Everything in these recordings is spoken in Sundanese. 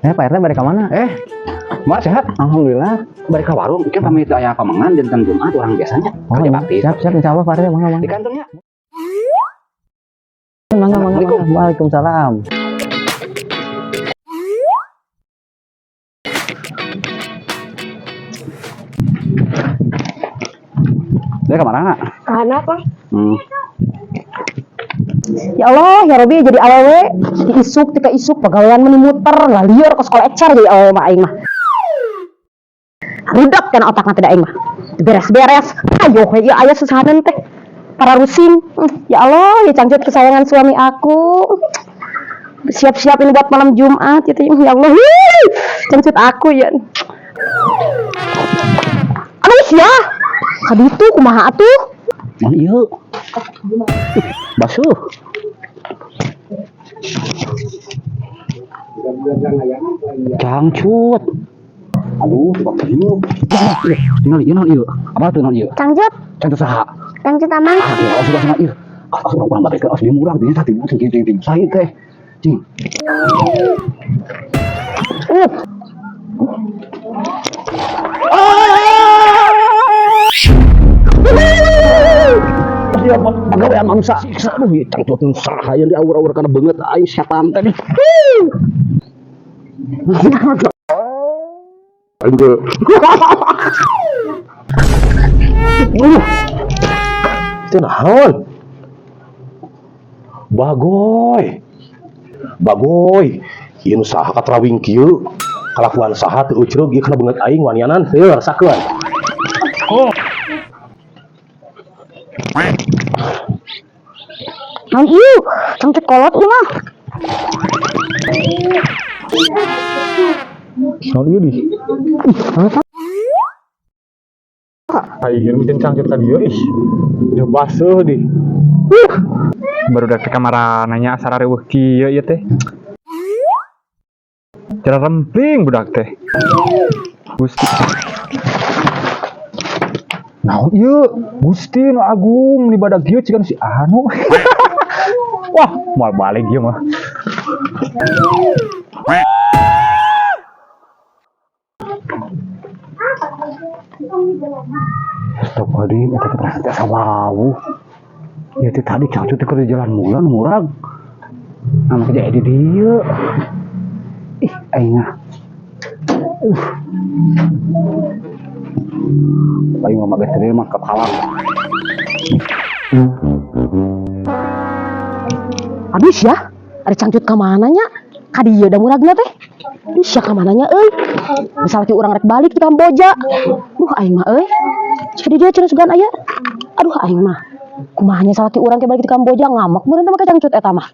Pak RT balik ke mana? Mak sehat? Alhamdulillah. Balik ke warung, kan pamit aya pamengan dinten Jumat orang biasanya. Oh, Kerja iya. bakti. Siap, siap, insya Allah Pak RT, mangga, Di mangga. kantornya. Mangga, mangga, Assalamualaikum. Mangga. Waalaikumsalam. Dia ke mana? Karena apa? Ya Allah, ya Robi jadi awewe di isuk tika isuk pegawaian meni muter lah liur ke sekolah ecer jadi awewe mah aing mah. Rudak kan otakna teh da aing mah. Beres-beres. Ayo we ieu aya susahanan teh. Para rusing. Ya Allah, ya cangcut kesayangan suami aku. Siap-siap ini buat malam Jumat gitu ya Allah. Hii, cangcut aku ya. Aduh ya. Kaditu kumaha atuh? Oh iya. Basuh. Cangcut. Aduh, kok ieu. Tinggal ieu naon ieu? Apa tuh naon ieu? Cangcut, Cangcut saha? Cangcut amang. Ah, ya, sudah sama ieu. Ah, urang urang balik ke dia murah dinya tadi cing cing cing saya teh. Cing. Dia pegawaian manusia siksa, aduh ieu cangcut nu saha yang diawur-awur kana beungeut aing setan teh nih. Aing ge. Itu naon? Bagoy. Bagoy. Ieu nu saha katrawing kieu? Kalakuan saha teu ucrug ieu kana beungeut aing wanianan heuh rasakeun. Naon ieu? Cangcut kolot ieu mah. Naon ieu di? Aing mungkin cangcut tadi ih. Udah basuh di. Baru teh kamar nanya asal riweuh kieu ieu teh. Cara rempling budak teh. Gusti. Naon ieu? Gusti nu agung di badak ieu cigan si anu. Wah, moal balik ieu mah. Astagfirullahaladzim, eta teh perasaan teh asa wawuh. Ieu teh tadi cangcut teh keur di jalan mula nu murag. Nah, make jadi di dieu. Ih, aing mah. Aing mah make teh mah kapalang. Aduh ya, ada cangcut ka mana nya? Ka dieu da muragna teh. Duh sia ka mana nya euy? Misalnya ki urang rek balik di Kamboja. Duh aing mah euy. Cik di dieu cenah sugan aya. Aduh aing mah. Kumaha nya salaki urang ke balik di Kamboja ngamek meureun teh make cangcut eta mah.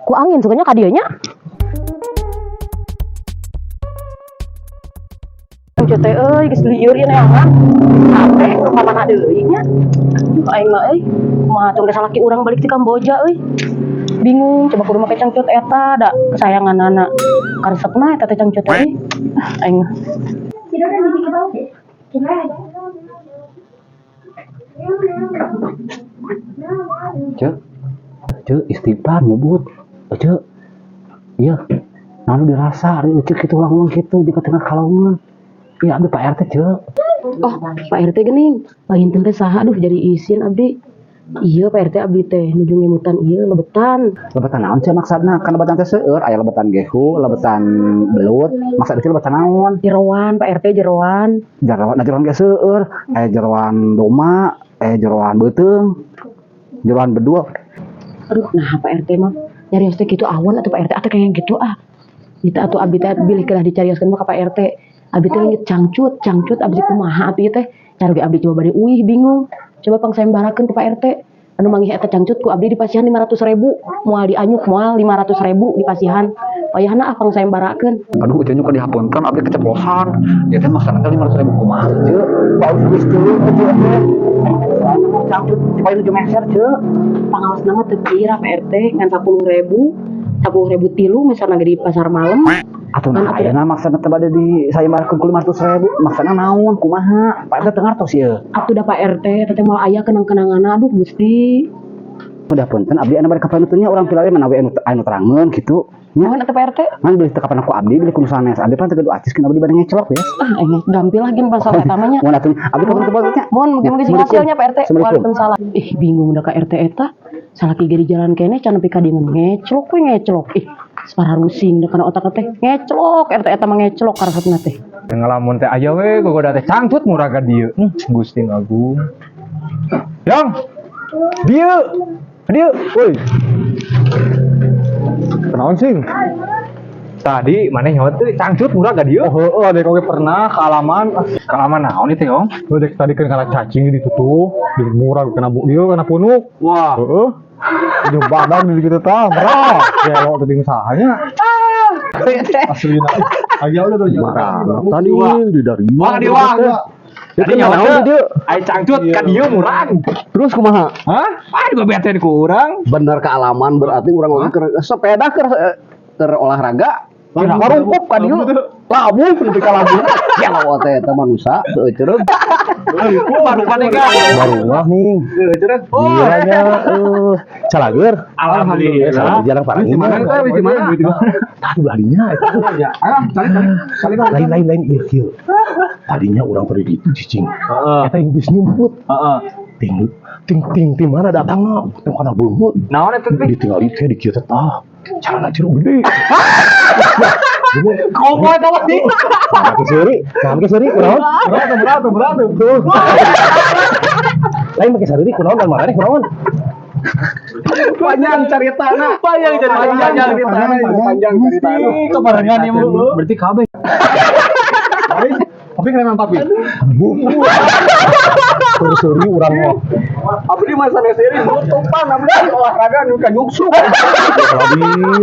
Ku angin sugannya ka dieu nya. Cangcut teh euy geus lieur ieu neangan. Capek ka mana deui nya. Duh aing mah euy. Kumaha tong salaki urang balik di Kamboja euy. Bingung coba kudu make cangcut eta da kesayangan anak karesepna eta teh cangcut euy. Ah, aing mah. Cek. Cek istighfar nyebut. Cek. Iya. Naon dirasa ari Ucek kitu ulang-ulang kitu di tengah kalongan. Iya abdi Pak RT cek. Oh, Pak RT geuning. Panginten teh saha aduh jadi isin abdi. Iya Pak RT abdi teh nuju ngemutan ieu lebetan. Lebetan naon cek maksudna? Kan lebetan teh seueur, aya lebetan gehu, lebetan belut, maksud itu lebetan naon? Jeroan Pak RT jeroan. Jeroan, nah jeroan ge seueur, aya jeroan doma, aya jeroan beuteung, jeroan bedua. Aduh, nah Pak RT mah nyarios teh kitu awan atuh Pak RT atuh kayak gitu ah. Itu atuh abdi teh bilih kedah dicarioskeun mah ka Pak RT. Abdi teh leungit cangcut, cangcut abdi kumaha atuh ieu teh. Cara ge abdi coba bade uih bingung. Coba pangsayembarakeun ku Pak RT. Anu manggih eta cangcut ku abdi dipasihan 500.000, moal dianyuk moal 500.000 dipasihan. Wayahna ah pangsayembarakeun. Aduh, ucapnya kok dihapunten abdi keceplosan. Dia teh maksana teh 500.000 kumaha ceu? Bau geus teuing ceu teh. Cangcut supaya nuju meser ceu. Pangaosna mah teu kira Pak RT ngan 10.000, 10.000 tilu misalna ge di pasar malam. Atuh nah Kan atuh ayeuna maksana teh bade di sayembarakeun ku 500.000, maksana naon kumaha? Pak RT teu ngartos ieu. Atuh da Pak RT eta teh moal aya kenang-kenanganna aduh Gusti. Udah punten, abdi anu bade ka panutun nya, urang pilari manawi anu anu terangeun kitu. Nya. Mohon atuh, Pak RT. Ngan beli teu kapan aku abdi beli ku nu sanes. Abdi pan teu gaduh acis kin abdi bade ngecelok ya. Ah, ini gampil lagi masalah eta mah nya. Mohon atuh abdi kapan ke nya. Mohon mugi-mugi sing hasilnya, Pak RT. Assalamualaikum. Waalaikumsalam. Ih, bingung udah ka RT eta. Salaki ge di jalan keneh can nepi ka dieu ngecelok we ngecelok. Ih, parah rusing da kana otak teh. Ngecelok RT eta mah ngecelok karesepna teh. Ngelamun teh aya we gogoda teh cangcut murag ka dieu. Gusti Agung. Yang dieu. Dieu, woi. Kenaon sing? Tadi maneh nyawa teh cangcut murag ka dieu. Oh, heeh, adek oge pernah kaalaman. Kalaman naon itu, Yong? Heuh, dek tadi kan kana cacing ditutup, di murag kena bu ieu kana punuk. Wah. Heeh. Ini badan di kitu tah, merah. Gelo teh usahanya. Aslina. Aya udah tuh. Tadi di dari. Wah, di wah. Tadi nyawa naon teh ai cangcut ka dieu murag. Terus kumaha? Hah? Ah, dibebeteun ku urang. Bener kealaman berarti urang oge keur sepeda keur olahraga marungkup ka dieu. Labuh nepi ka labuh. Gelo teh eta manusia teu euceureuh. Baru pada kan. Baru wah nih. Oh, Gila nya eh calageur. alhamdulillah. Jarang parah. Di mana teh? Di mana? Tadi beladinya eta. Ah, cari cari. Cari. Lain lain lain ieu kieu. Tadinya urang pergi gitu cicing. Heeh. Eta yang geus nyumput. Heeh. Ting ting ting ting mana datangna? Teu kana beungeut. Naon eta teh? Ditinggali teh di kieu teh tah. Calana jeruk gede. Komo eta mah sih. Nah, ke seuri, nah ke seuri kunaon? Berat, berat, berat. Lain make saruri kunaon dan marane kunaon? Panjang caritana. Panjang caritana. Panjang caritana. Panjang caritana. Kebarengan ieu mah. Berarti kabeh. Tapi keren papi. Terus seuri urang mah. Abdi mah sanes seuri nutupan abdi olahraga nu ka nyuksuk. Aduh.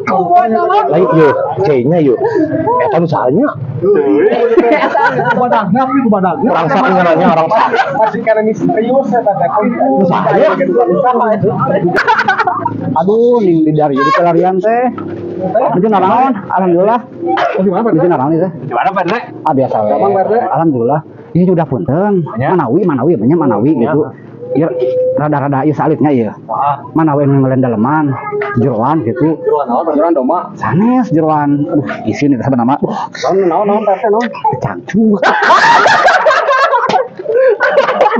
Komo eta mah. Lain ieu, cainya ieu. Eta nu sahanya. Badagna, tapi badagna. Orang sak ngaranya orang sak. Masih karena misterius eta teh. Sahanya. Aduh, ning di dari jadi pelarian teh. Nuju naraon, alhamdulillah. Oh, gimana, Pak? Nuju naraon ieu teh. Gimana, Pak RT? Ah, biasa we. Gampang, Pak RT. Alhamdulillah. Ini sudah punten. Ya. Manawi, manawi, banyak manawi gitu. Ya rada-rada ieu salitnya ieu. Wah, Manawi anu ngelen daleman, jeroan gitu. jeroan naon? Jeroan domba. Sanes jeroan. Aduh, isin itu sebenarnya. Aduh, Naon naon naon Pak RT naon? cangcut.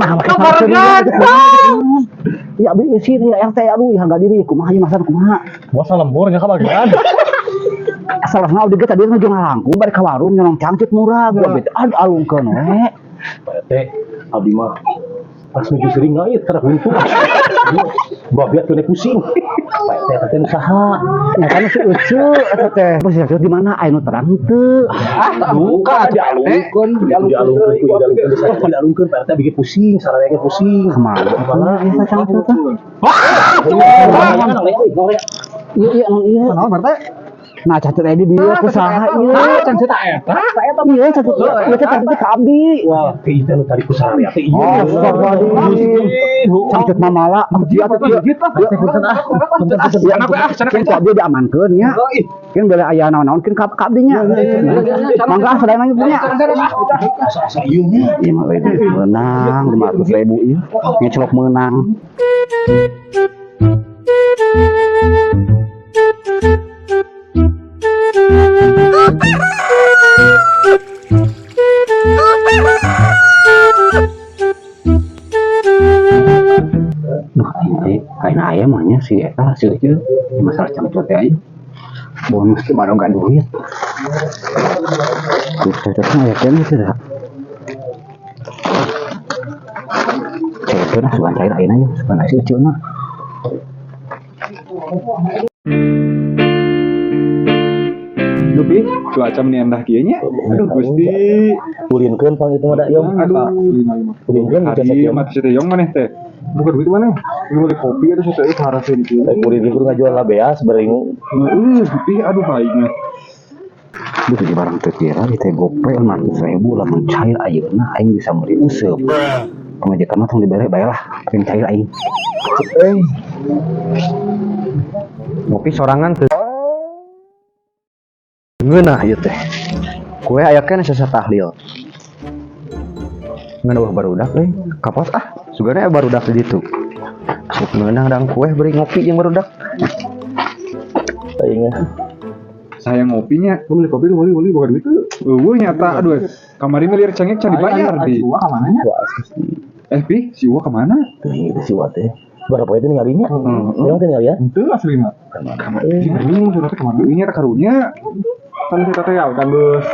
Nah, make Kebarengan. Ya abdi isin ya RT, aduh ya harga diri kumaha ieu masan kumaha. Puasa lemburnya kabagian. Asalna abdi ge tadi nuju ngalangkung bari ka warung nyolong cangcut murah gua bete aduh alungkeun we. Pak RT, abdi mah pas nuju sering ngait karena huntu. Babia tuh pusing. Pak RT eta teh nu saha? Ya kan si Ucu eta teh. Terus si Ucu di mana aya nu terang teu? Ah, buka Dialungkeun, dialungkeun, dialungkeun, dialungkeun, Pak RT bikin pusing, sararea ge pusing. Kemana? Kemana eta cangcut teh? Iya iya iya. Naon, Pak RT? Nah cangcut aya di dieu ku saha ieu? Cangcut eta. Iya cangcut ieu teh cangcut ka abdi. Wah, teh ieu teh nu tadi ku sararea teh ieu. Oh, astagfirullahaladzim. Cangcut mamala. Ieu atuh ieu. Punten ah. Punten ah. Kenapa ah? Cenah Kin ku abdi diamankeun nya. Kin bele aya naon-naon kin ka abdi nya. Mangga ah sadayana nya punya. Asa ieu nya. Iya mah menang 500 ribu ieu. Ngecelok menang. Duh, aing teh aing aya mah nya si eta si ieu masalah cangcut teh aing. Bonus teh baru gak duit. Duh, cocoknya aya keneh teh da. Cairkeun ah sugan cair ayeuna yeuh, sugan si Ucu mah. Duh, cuaca meni endah kieu nya. Aduh, Gusti. Ulinkeun pang itu mah da yong. Aduh. Ulinkeun Hari cocok yong. mati teh yong maneh teh. Bukan duit maneh. Ini beli kopi atau sesuatu harasin kieu. Teh kuring ngajual labeas bering. Heeh, Gusti, aduh baiknya. Duh, di barang teu kira di teh gope 500 ribu lamun cair ayeuna aing bisa meuli useup. Pamajikan mah tong dibere bae lah, pengen cair aing. Ngopi sorangan teu ngeunah ieu teh. Kue aya keneh sesa tahlil. Ngan eueuh barudak euy, kapos ah, sugana aya barudak di ditu. Meunang dang kue beri ngopi jeung barudak. Aing. Saya ngopinya. Lu beli kopi lu beli beli bukan duit tuh. Eueuh nyata aduh. Kamari melir cengek can dibayar di. Uang kemana nya? Wah, Gusti. Eh, Pi, si Uwa kemana? Tuh, itu si Wa teh. Berapa itu ninggalinya? Heeh. Yang teh ningali ya? Itu asli mah. Si bingung suratnya kemana? Ini karunya. Kan kita teh ya kan geus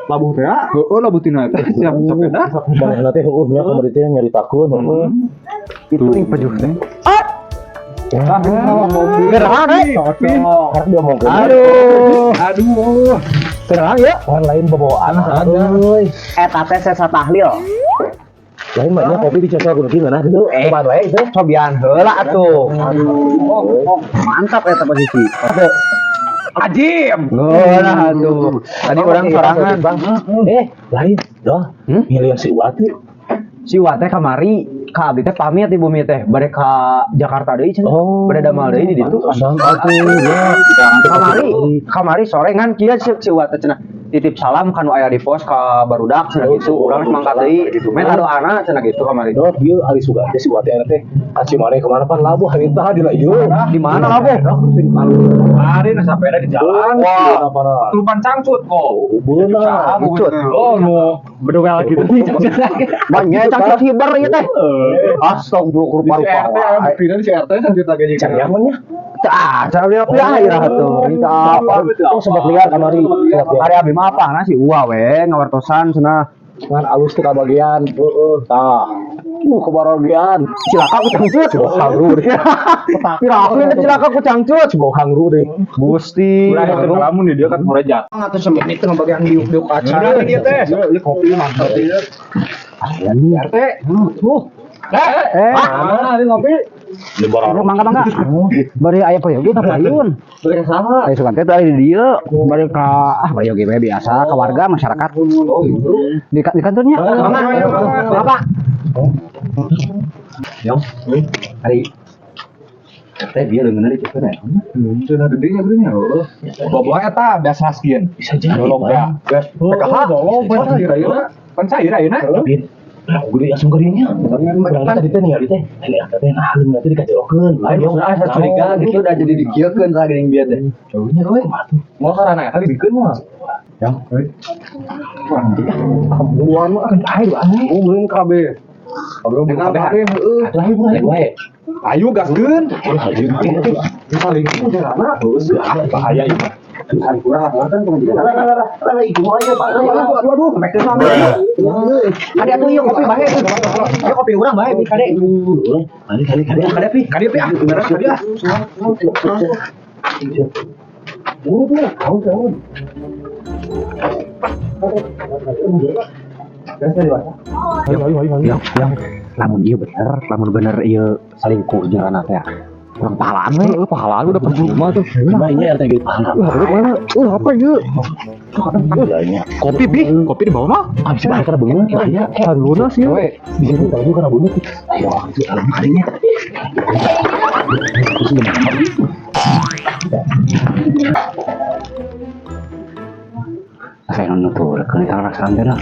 labuh teh ya. Heeh, lah butina teh siap sepeda. Manehna teh heueuh nya kamari teh nyaritakeun heueuh. Itu nih pejuh teh. Tah, kopi. Gerang, eh. Kopi. Karena dia omongkeun. Aduh. Aduh. Gerang ya. Kan lain bawaan euy. Eta teh sesa tahlil. Lain mah nya kopi dicocok kudu kieu nah gitu. Eh. Coba wae itu. Cobian heula atuh. Oh, mantap eta posisi. Ajim. Nah, atuh. Tadi orang sorangan. Bang. Eh, lain doh. Hmm? Ngilian si Wa teh. Si Wa teh kamari ka abdi teh pamit di bumi teh bade ka Jakarta deui cenah. Oh. Bade damal deui di ditu. Pantesan atuh ya. Kamari kamari sore ngan kieu si Wa teh cenah titip salam kanu aya di pos ka barudak cenah gitu. Urang geus mangkat deui gitu. Meta doana cenah gitu kamari. Doh, kieu ari suga teh si Wa teh teh ka Cimareh kemana pan labuh harita dina ieu. Di mana labuh? Hari nah sepeda di jalan. Wah, parah. Kelupan cangcut kok. Beunang. Cangcut. Oh, nu bedowel gitu. Banyak cangcut hiber ieu teh. Astagfirullah Di rupa-rupa. CRT, buktinya di CRT sambil taganya Can nyaman nya. Ah, cara dia apa ya atuh. Kita apa? Oh, sempat liar kamari. Sempat liar. Hari abi mah apa nah si Uwa we ngawartosan cenah. Ngan alus teh kabagian. Heeh, tah. Kebarogean. Cilaka ku cangcut. Coba hangru deh. Piraku ini cilaka ku cangcut. Coba hangru deh. Gusti. Udah lamun di dia kan horeja. Atuh semenit teh ngabagian diuk-diuk acara. Udah dia teh. Iya, kopi mantap. RT. Eh, Mana hari ngopi? Lebaran. mangga mangga. Bari aya peryogi ka payun. Beli saha? Aya sugan teh tadi di dieu, bari ka ah peryogi we biasa ka warga masyarakat. Oh, gitu. Di kantornya. Mangga, mangga, mangga. Apa? Yong. Hari teh bieu leungeunna dicekeun ya. Sudah gedenya gedenya. Boboh eta biasa skin. Bisa jadi. Dolog ya. Bang. PKH. Pan cair ayeuna. Pan cair ayeuna. Tapi nah, gede langsung gerinya. Urang tadi teh ningali teh, ini eta teh ah leungeun teh dikajerokeun. Lain maksudna asa curiga gitu udah jadi dikieukeun tah geuning bieu teh. Jauhnya euy. Mau karana eta dibikeun mah. Yang Buan mah Kan air aneh. Oh, belum KB. Dengan KB heeh. Lain lain wae. Ayo gaskeun. Ini paling jarana. Bahaya ieu. Aduh, aduh. Kade atuh ieu kopi bae. Ieu kopi urang bae pi kade. Kali kali kali. Kade pi, kade pi ah, beneran kade ah. Ayo, ayo, ayo, ayo. Yang yang lamun ieu bener, lamun bener ieu selingkuh jeung anak teh. Urang pahalaan we. Heeh, pahalaan udah percuma tuh. Banyak RT gitu pahala. Wah, mana? Apa ieu? Gilanya. Kopi, Pi. Kopi di bawah mah. Ah, bisa bahaya karena beungeut. Bahaya. Hargona sih. Bisa tahu juga karena beungeut. Ayo, itu alam kalinya. Terus gimana? Saya nuturkeun ka rasaan teh lah.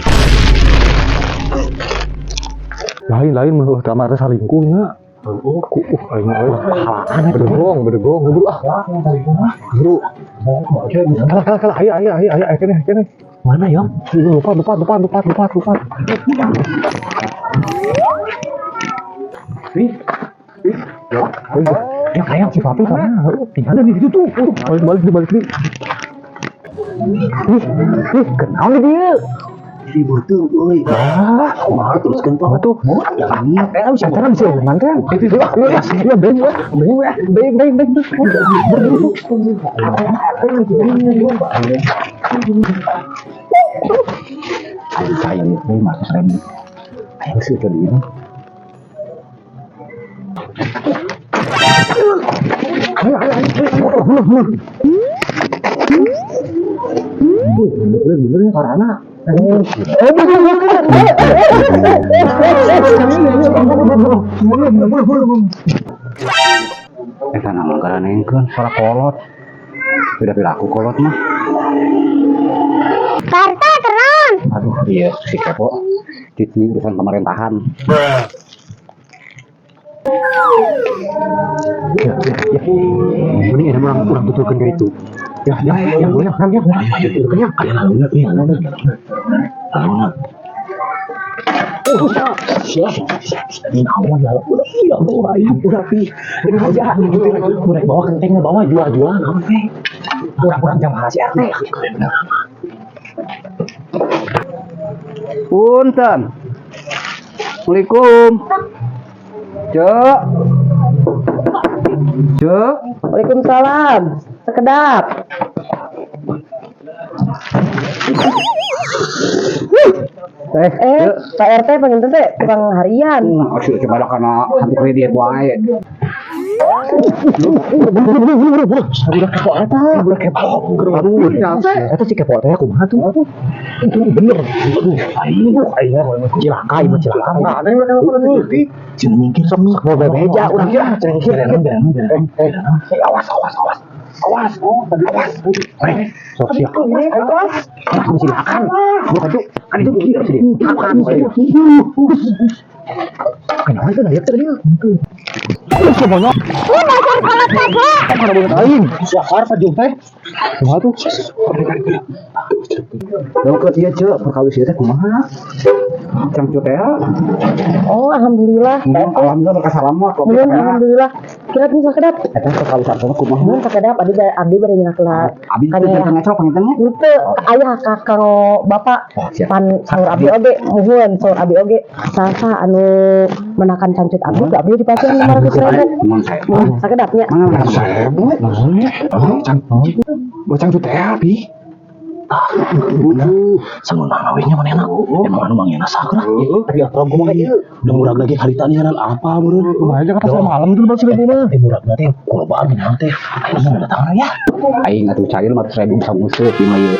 Lain-lain menurut kamar salingkuhnya. Oh, ku aing mah euy. Pahalaan eta. Bedegong, bedegong, bro ah. Bro. Kalah, kalah, kalah. Ayo, ayo, ayo, ayo, kene, kene. Mana yong? Lupa, lupa, lupa, lupa, lupa, lupa. Ih, Ya kayak si Papi sana. Ada di situ tuh. Balik, balik, balik, balik. Ih, ih, kenal nih dia. Dibutuh euy. Ah, Kumaha teruskeun apa tuh? Eh, bisa Acara bisa hubungan kan? Itu itu, ya, beng, beng, beng, beng, beng, beng. Ayo saya euy 500.000. Ayo sih jadi ini. Ayo, ayo, ayo. Bener, bener ya karena. Eh, bener, bener, bener. Eta nama garanengkeun salah kolot. Tidak perilaku kolot mah. Parta terang. Aduh, iya si kepo. Cici urusan pemerintahan. Ya, ya, ya. Mending ada urang urang tuturkeun ka ditu. Ya, ya, ya, ya, ya, ya, ya, Aya laluna euy, laluna. Laluna. Oh, siap. Ini awan laluna. Iya, Allah, aing urang pi. Aja, urang bawa kenteng bawa jual-jual naon teh. Urang-urang jam si RT. Punten. Assalamualaikum. Cek. Cek. Waalaikumsalam. Sekedap. Eh, Eh, Pak RT panggil teh tukang harian. Asyik coba karena hantu kredit wae. Budak kepo eta. Budak kepo. Aduh, eta si kepo teh kumaha tuh? Itu bener. Aduh, aing aing cilaka ieu mah cilaka. Nah, ada yang mereka lakukan itu. Cina nyingkir Sok sok mau bebeja urang ya, cenah nyingkir. Berenang, berenang. Eh, awas awas awas. Awas, oh, awas. Eh, sok siap. Awas. Silakan. Bukan tuh, kan itu dia sih. Makan. Kenapa itu nggak tadi? Semuanya. Mana banget aing. Siakar Pak teh. Kumaha tuh? Dongkeut ieu Cek, perkawis ieu teh kumaha? Cangcut teh. Oh, alhamdulillah. Alhamdulillah berkah salamat. Nuhun, alhamdulillah. Kira bisa sekedap. Eta perkawis apa kumaha? Nuhun sakedap abdi abdi bari nyakla. Abi teh jangan ngecrok panginten nya. Henteu aya ka kanggo bapak Oh, siap. pan saur abdi oge muhun saur abdi oge saha anu menakan cangcut abdi ku abdi dipasihan 500.000. Mun saya. Muhun sakedapnya. Mana Seribu. Bocang tuh teh pi. Sangun we nya manehna. Emang anu manggilna sakra. Tapi aturan kumaha ieu? Udah murah lagi harita nih apa meureun. Lumayan aja kata malam tuh 500 ribu mah. Eh murah teh kolobaan geuning teh. Ayo mau datang ya. Aing atuh cair 500.000 bisa nguseup ieu mah ieu.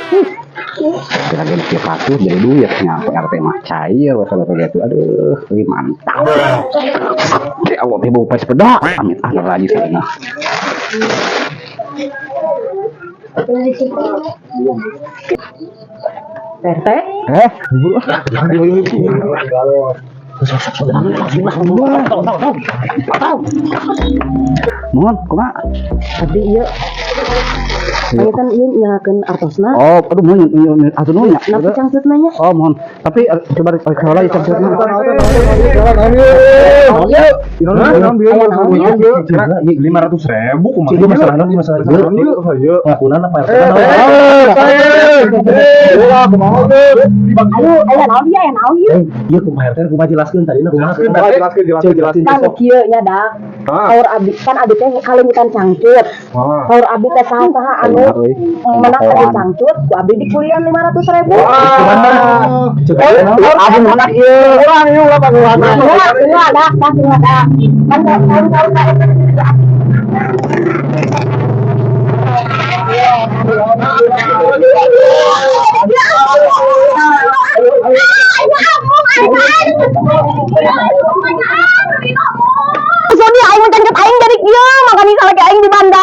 Kira gini kieu patuh jadi duit nya Pak RT mah cair we gitu. Aduh, euy mantap. Ya Allah teh bau sepeda. Amit ah lagi sana. RT Eh, mohon kumaha? abdi ieu pangitan ieu nyangakeun artosna. Oh, aduh mohon atuh nuhun nya. Napa cangcutna nya? Oh, mohon. Tapi coba kalau lagi cangcutna. Aya naon ieu? 500 ribu kumaha? Itu masalah naon masalah naon? Ayo. Pengakuan apa RT? Aya naon ieu? Aya naon ieu? Iya kumaha RT kumaha jelaskeun tadi kumaha. Jelaskeun jelaskeun jelaskeun. Kan kieu nya dah. Saur abdi kan abdi teh kaleungitan cangcut. Saur abdi teh saha-saha anu menang abdi cangcut ku abdi dikulian 500.000. Abdi menang ieu. Urang ieu ulah panggulan. Enggak, enggak dah, dah enggak dah. Kan tahun-tahun Pak RT Soalnya aing mencangcut aing dari kieu, makanya salah aing di bandar.